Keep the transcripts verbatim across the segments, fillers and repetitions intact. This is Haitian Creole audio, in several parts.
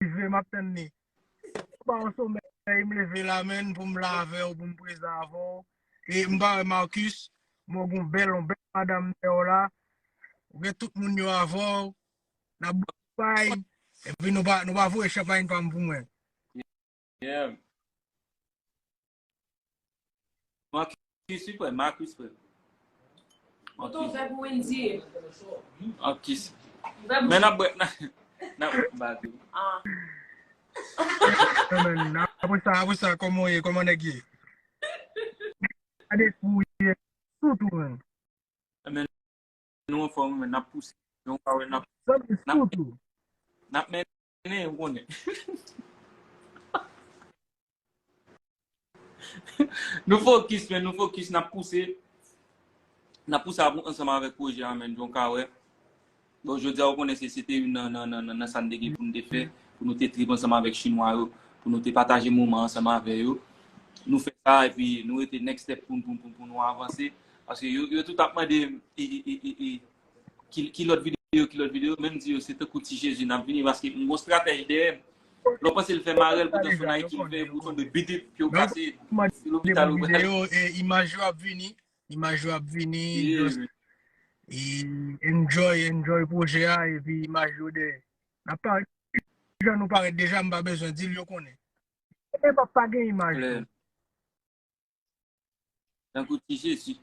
leve, m ap tann li. Ba w somèy, m leve la, menn, pou m la avè w, pou m prezan avè w. E m pa wè Marcus, mwen gon bèl, yon bèl madanm dèyè w la. Ou gen tout moun yo avè w. N ap bwè chanpay. Epi nou pa, nou pa voye chanpay pa m pou mwen. Yeah. Marcus, wi, frè, Marcus, frè. Ou tou fè pou Wendy. Marcus. Men n ap bwè, n ap, n ap bati. Ah. Apre sa, apre sa, kòman w ye? Kòman nèg ye? Gade pou w ye. Sou tou, menn. Men nou anfòm, men n ap pouse. Nou pa wè n ap, Zòt sou tou. N ap mennen, ou konnen. Nou fokis, men nou fokis, n ap pouse. N ap pouse ansanm avèk pwojè a, men, jan w ka wè. Bon, jodi a, ou konnen se, se te youn nan, nan, nan, nan, nan sa n te gen pou n te fè, pou nou te trip ansanm avèk Chinwa yo, pou nou te pataje moman ansanm avè yo. Nou fè sa, epi nou rete next step pou, pou, pou, pou nou avanse. Paske yo, yo tout ap mande, e, e, e, e, e, ki, ki lòt videyo, ki lòt videyo, menm di yo, se tankou Ti Jezi, n ap vini, paske m gon stratèj dèyè m. Lè w panse l fè marèl, pou te fè Nike, l fè pou tonbe, bidip, pye w kase, lopital ou pral. Videyo, e, imaj yo ap vini, imaj yo ap vini, just, e, enjoy, enjoy pwojè a, epi imaj yo dèyè. N ap parèt, jan nou parèt deja, m pa bezwen di l, yo konnen. E p ap pa gen imaj tou. Tankou Ti Jezi.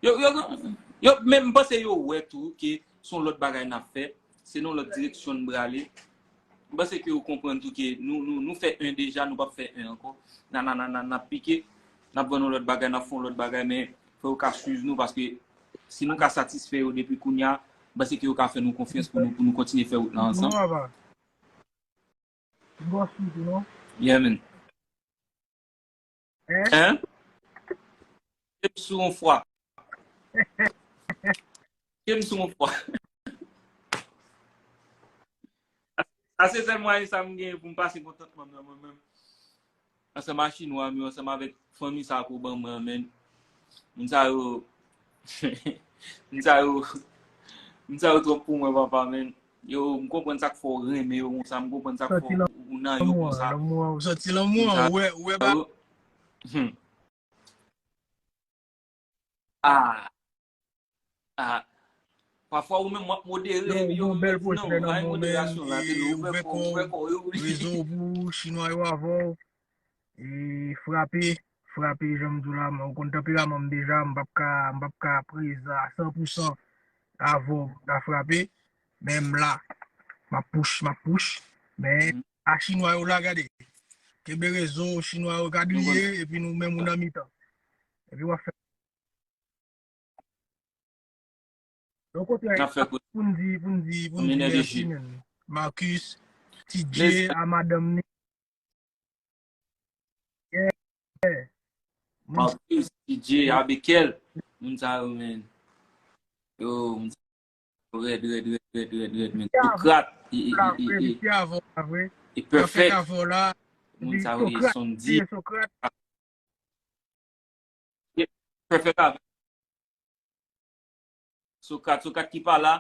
Yo, yo, yo, men m panse yo wè tou ke se yon lòt bagay n ap fè, se nan lòt direksyon n prale. M panse ke yo konprann tou ke nou, nou, nou fè en deja, nou p ap fè en ankò. N a, n a, n a, n a, n ap pike, n ap vann yon lòt bagay, n ap fè yon lòt bagay, men fò yo ka swiv nou, paske si nou ka satisfè yo depi kounye a, m panse ke yo ka fè nou konfyans pou nou, pou nou kontinye fè wout la ansanm. Bòs li tou, non? Yeah, man. Hein? Hein? Kite m sou yon fwa. Kite m sou yon fwa. Sa se sèl mwayen sa m genyen pou m pase kontantman nan mwen menm. Ansanm ak Chinwa m yo, ansanm avèk fanmi sa ke w ban mwen an, menn. Moun sa yo, moun sa yo, moun sa yo twòp pou mwen, papa, menn. Yo, m konprann sa k fè w renmen yo konsa, m konprann sa k fè w nan yo konsa. Ou santi lanmou an, ou wè, ou wè ba. Ah. Ah. Pafwa ou menm w ap modere, epi yo menm di non, pa gen moderasyon la, te lou, ou fè kò, ou fè kò, yo. Rezo pou Chinwa yo avè w. E frape, frape, jan m di w la, ou konn tanperaman m deja, m p ap ka, m p ap ka prezan a san pou san avè w pou ta frape, men m la, m ap push, m ap push, men a Chinwa yo la, gade, kenbe rezo, Chinwa yo ka driye, epi nou menm ou nan mitan, epi w ap fè. Okontrè, pou n di, pou n di, pou n di mèsi, menn. Marcus, T J, a madanm ni. Yeah. Marcus, T J, Abikel, moun sa yo, menn. Yo, moun sa yo, rèd, rèd, rèd, rèd, rèd, rèd, menn. Sokrat, e, e, e, e, e, e Perfect. Moun sa yo, e Sondy. Perfect avè Sokrat, Sokrat ki pa la.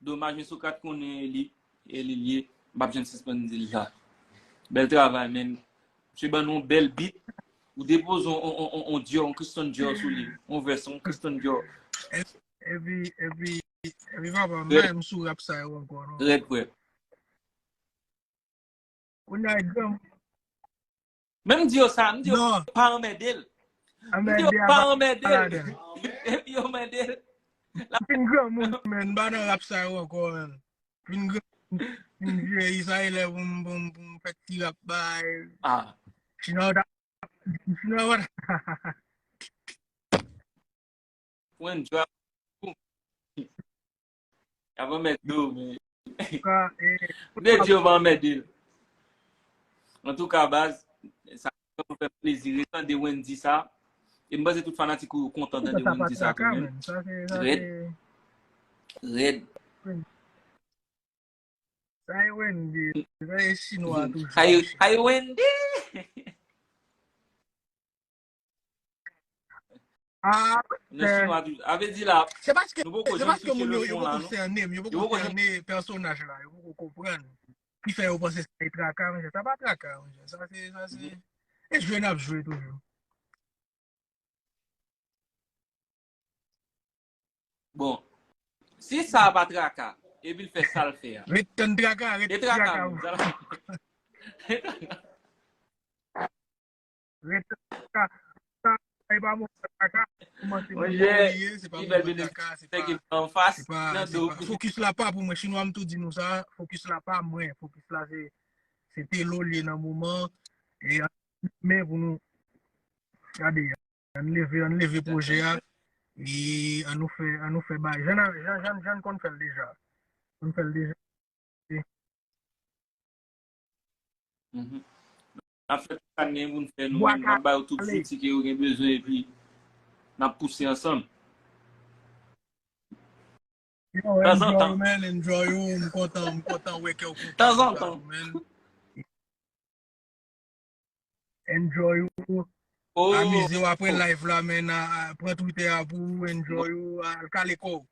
Domaj, men Sokrat konnen e li, e li l ye. M p ap janm sispann di l sa. Bèl travay, menn. Misye ban nou yon bèl beat. Ou depoze yon, yon, yon, yon, yon Dior, yon Christian Dior sou li. Yon vès, yon Christian Dior. Epi, epi, epi papa, m pa menm sou rap sa yo ankò, non. Rèd, frè. Kounye a, granm. Men m di yo sa, m di yo pa anmède l. M di yo pa anmède l. Epi yo anmède l. M fin granmoun, menn, m pa nan rap sa yo ankò, menn. Fin granmoun, fin vyeyi, sa e lè pou m, pou m, pou m fè ti rap bay. Ah. Chinwa yo ta, Chinwa yo ta. Pou enjoy. Y ap anmède w, men. M te di yo pa anmède l. Antouka, baz, sa fè m plezi retande Wendy sa. E m panse tout fanatik ou yo kontan tande Wendy sa tou, menn. Rèd. Rèd. Sa e Wendy, sa e Chinwa toujou. Sa e Wendy! Ah, men chinwa toujou. A vle di la, se paske, nou poko se janm paske touche moun yo, yo leson la, poko non. Sène m, yo poko sène pèsonaj la, yo poko konprann. Ki fè yo panse se traka, men sa pa traka, men sa se, sa se, e jwe n ap jwe toujou. Bon, si sa pa traka, epi l fè sa l fè a. Ret tann traka, ret traka. Ret traka. Sa e pa mwen traka. Kòmanse mwen ye, se pa mwen traka, se pa, se pa, se pa. Fokis la pa pou mwen. Chinwa m tou di nou sa, fokis la pa mwen. Fokis la se, se Telo l ye nan moman. E men pou nou gade. Ann leve, ann leve pwojè a. E ann nou fè, ann nou fè bagay. Jan, jan, jan, jan n konn fè l deja. Konn fè l deja. N ap fè tout sa n gen pou n fè nou menm. N ap ba yo tout zouti ke yo gen bezwen epi n ap pouse ansanm. Yo, enjoy ou, man, enjoy ou. M kontan, m kontan wè ke w kontan. Tanzantan. Enjoy ou. Amize w apre live la, man. Pran Twitter a pou ou, enjoy ou, al kale kò w.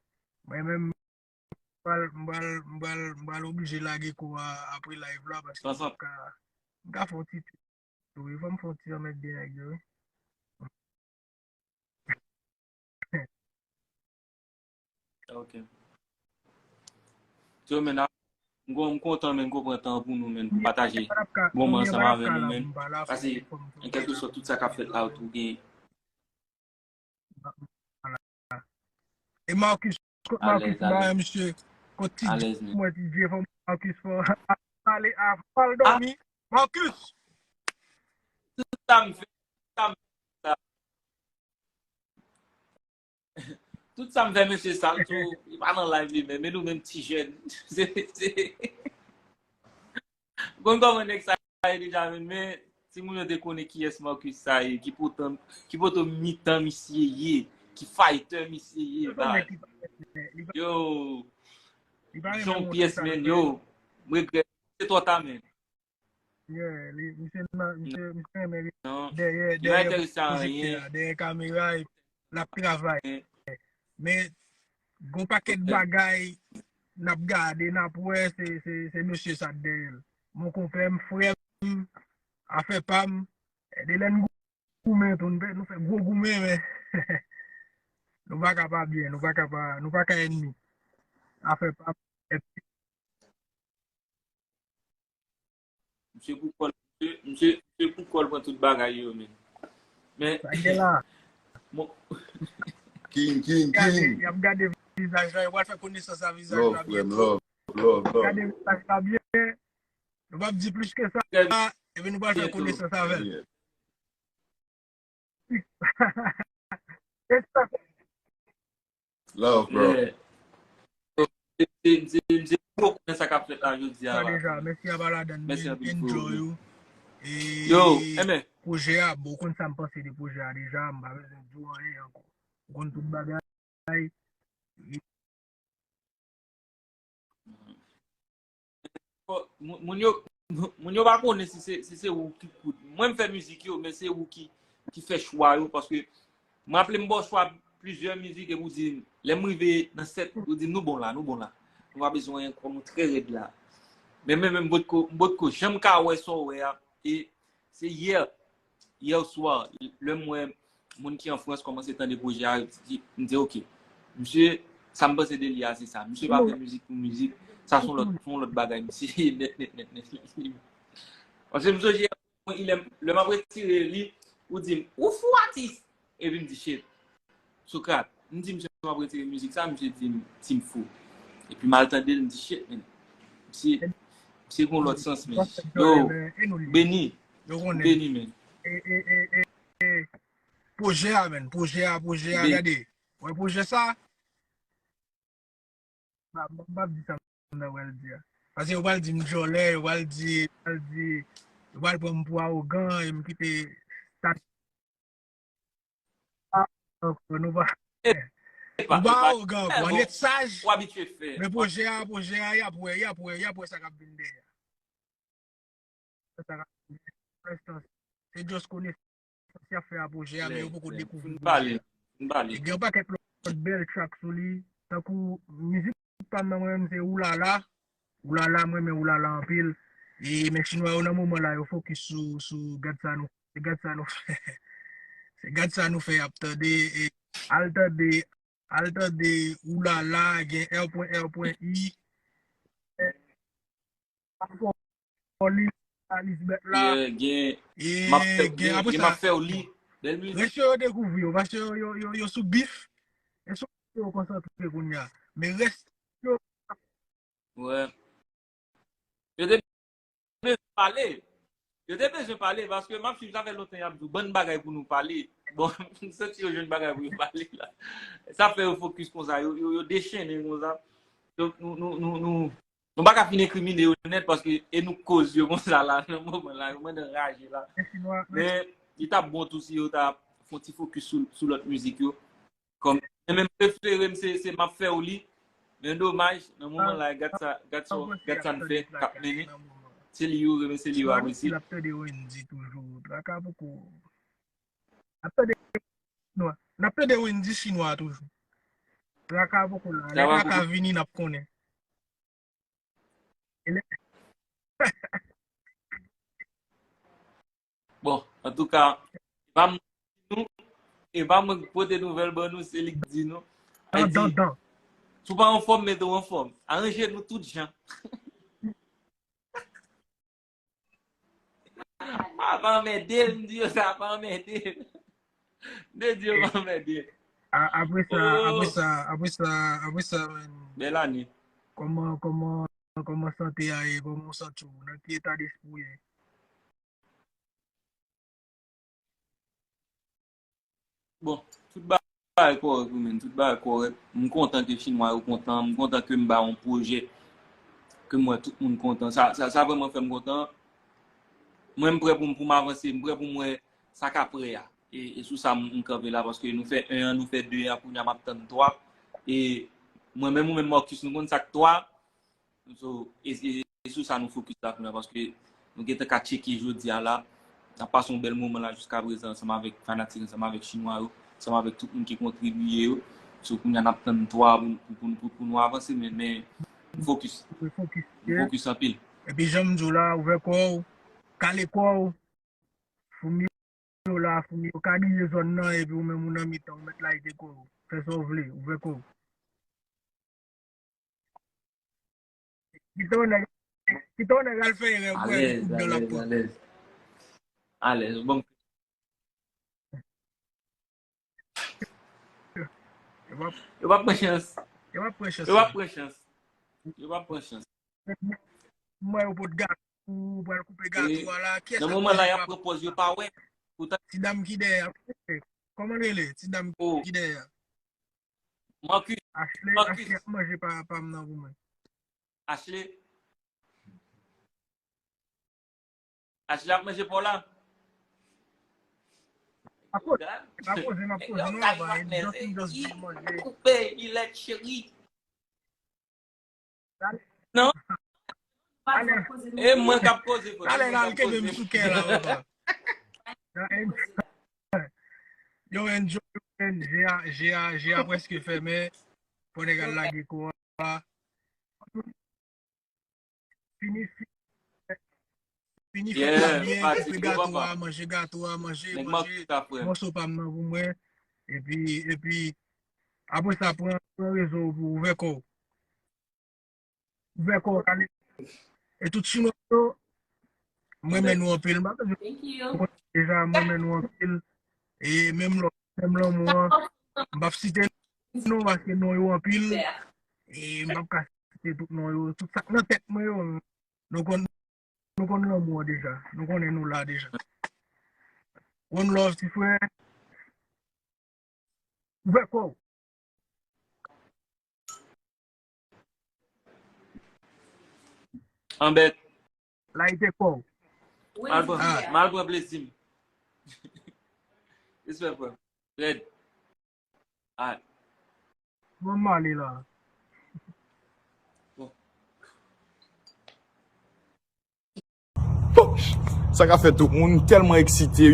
Mwen menm, m pral, m pral, m pral, m pral oblije lage kò a apre live la, paske m ka, m ka fè yon ti tou wi, fò m fè yon ti anmède nèg yo wi. Ok. Yo, men, m kontan, men, m konprann tan pou nou, men, pou pataje moman ansanm avè nou, men. Paske, an kèlkesòt, tout sa k ap fèt la, ou tou gen. E Marcus, kot Marcus, ba misye, kot ti mwen ti je fò Marcus fò. Ale, al dòmi. Marcus! Tout sa m fè, tout sa m fè, tout sa m fè, mesye sa l tou, li pa nan live li menm, e nou menm ti jèn. Se, se, konn kòman nèg sa ye deja menm, men timoun yo te konnen kiyès Marcus sa ye, ki potan, ki poto mitan misye ye, ki fighter misye ye, baz. Yo, Jan pyès, men, yo, m regrèt, se twò ta, men. Yeah, li, misye, misye, misye renmen dèyè, dèyè pwojèktè a, dèyè kamera, epi l ap travay. Men, gon pakèt bagay n ap gade, n ap wè, se, se, se mesye sa k dèyè l. Mon konpè m, frè m, afè pa m, de lè n goumen tou, nou fè, nou fè gwo goumen, men nou pa ka pa byen, nou pa ka pa, nou pa ka ènmi. Afè pa m. Misye pou kò l, misye, misye pou kò l pran tout bagay yo, men. Men, King, king, king. Y ap gade vizaj la, yo pral fè konesans a vizaj la byento. Love, love, love. Gade vizaj la byen. Nou p ap di plis ke sa, epi nou pral fè konesans avè l. Love, bro. Mse kontan sa k ap fèt la jodi a la. Mèsi a Baladan, mèsi anpil, enjoy ou. Yo, enben. Pwojè a, bon, ou konn sa m panse de pwojè a deja, m pa bezwen di w anyen ankò. Ou konn tout bagay. Moun yo, moun yo pa konnen si se, si se ou ki koud. Mwen m fè mizik yo, men se ou ki, ki fè chwa yo, paske m raple m ba w chwa plizyè mizik epi w di m, lè m rive nan sèt, ou di m nou bon la, nou bon la. Nou pa bezwen ankò, nou trè rèd la. Men mwen menm m potko, m potko janm ka wè sa w wè a, e se yè, yè swa, lè m wè moun ki an Frans kòmanse tande pwojè a, m di, ok, misye, sa m panse de li a, se sa. Misye pa fè mizik pou mizik, sa se yon lòt, se yon lòt bagay, misye, nèt, nèt, nèt, nèt. Paske m sonje, lè m, lè m ap retire li, ou di m, ou fou atis! Epi m di, shit, Socrate, m di misye m ap retire mizik sa, misye di m si m fou. Epi m al tande l, m di, shit, men. Misye, misye gen yon lòt sans, men. Yo, beni. Ou beni, men. Pwojè a, men. Pwojè a, pwojè a, gade. Wè pwojè sa? M p ap di sa m ta pral di a. Paske yo pral di m djòlè, yo pral di, yo pral di, yo pral pran m pou awogan, e m kite sa. Nou pa, nou pa awogan ankò, ann ret saj. Men pwojè a, pwojè a, y ap wè, y ap wè, y ap wè sa k ap vin dèyè. Sa k ap vin dèyè. Pou lenstan, se just konesans y ap fè a pwojè a, men yo poko dekouvri pwojè a. M pale. Gen yon pakèt lòt bèl track sou li. Tankou mizik pa m nan, mwen menm se Oulala. Oulala, mwen renmen Oulala anpil. E, men chinwa yo nan moman la, yo fokis sou, sou gad sa nou, se gad sa nou fè. Se gad sa nou fè y ap tande. E, al tande, al tande Oulala, gen R pwen R pwen I. Foli, Lisbeth la. Yeah, gen, e, m ap fè, gen, gen, apre gen sa, m ap fè w li. Bèl mizik. Rès yo, yo dekouvri yo, paske yo, yo, yo, yo sou bif. E sou yo konsantre kounye a. Men rès yo. Wè. Yo te bezwen pale. Yo te bezwen pale, paske m ap swiv sa fè lontan y ap di w bann bagay pou nou pale. Bon, m santi yo jwenn bagay pou yo pale la. Sa fè yo fokis konsa, yo, yo, yo dechennen konsa. Donk, nou, nou, nou, nou, nou pa ka fin enkrimine yo nèt, paske e nou k koz yo konsa la, nan moman la, yo mande anraje la. Men, li t ap bon tou si yo ta fè yon ti fokis sou, sou lòt mizik yo. Kòm, mwen menm prefere m se, se m ap fè w li. Men domaj, nan moman la, gad sa, gad sa, gad sa n fè, k ap mennen. Se li yo renmen, se li yo apresye. L ap tande Wendy toujou. Traka poko. L ap tande chinwa. L ap tande Wendy chinwa toujou. Traka poko la. Lè traka vini, n ap konnen. Bon, antouka, e pa mwen, e pa mwen ki pote nouvèl ban nou, se li ki di nou. Li di, si w pa anfòm, mete w anfòm. Aranje nou tout jan. A, pa anmède l, m di yo sa, pa anmède l. De Dye, pa anmède. A, apre sa, apre sa, apre sa, apre sa, men. Bèl ane. Kòman, kòman, kòman sante a ye? Kòman w santi w? Nan ki eta despri w ye? Bon, tout bagay kòrèk wi, men, tout bagay kòrèk. M kontan ke chinwa yo kontan, m kontan ke m ba yon pwojè ke m wè tout moun kontan. Sa, sa, sa vrèman fè m kontan. Mwen, m prè pou m, pou m avanse, m prè pou m wè sa k aprè a. E, e sou sa m, m kanpe la, paske nou fè en an, nou fè de an, kounye a m ap tann twa. E mwen menm, ou menm, Marcus, nou konn sa k twa. So, e, e, e sou sa nou fokis la kounye a, paske nou gentan ka tcheke jodi a la. N ap pase yon bèl moman la jiska prezan ansanm avèk fanatik, ansanm avèk chinwa yo, ansanm avèk tout moun ki kontribiye yo. So, kounye a n ap tann twa pou, pou, pou, pou, pou nou avanse, men, men nou fokis. Nou fokis anpil. Epi jan m di w la, ouvè kò w, kale kò w. Foumi yo la, foumi yo ka griye zòn nan, epi ou menm ou nan mitan, ou mèt layite kò w. Fè sa w vle, ouvè kò w. Kite yon nèg, kite yon nèg al fè erè, bwè, epi kout dan l ap pran. Alèz, alèz, alèz. Bon. Yo p ap pran chans. Yo p ap pran chans. Yo p ap pran chans. Yo p ap pran chans. Mwen yo pot gato, ou pral koupe gato a la. Kiyès nan moman la y ap pran pòz yo pa wè. Poutan ti dam ki dèyè a. Kòman l rele? Ti dam ki dèyè a. Marcus. Ashley, Marcus. Ashley ap manje pa, pa m nan pou mwen. Ashley. Ashley ap manje pa w la. M ap poze, m ap poze, m ap poze, non, ava, just, just di manje. Koupe, Ilèt cheri. Non. E mwen k ap koze, frè. Talè l al kenbe m sou kè la, papa. Yo, enjoy, yo, je a, je a, je a prèske fèmen. Fò nèg al lage kò a. Fini, fini fèt la byen, koupe gato a, manje gato a, manje, manje mòso pa m nan pou mwen. Epi, epi, apre sa, pran, pran rezo w pou ouvè kò w. Ouvè kò w, kale. E tout chinwa yo, mwen renmen nou anpil. M pa bezwen deja, mwen renmen nou anpil. E menm lò, menm lanmou an, m p ap site non, paske non yo anpil. E m p ap ka site tout non yo. Tout sa k nan tèt mwen yo, nou konn, nou konn lanmou an deja. Nou konnen nou la deja. One love, ti frè. Ouvè kò w. Anbèt. Layite kò w. Mal pran, mal pran plezi m. Respè, frè. Rèd. Alright. Bon, m ale la. Bon. Sa ka fè tout moun tèlman eksite.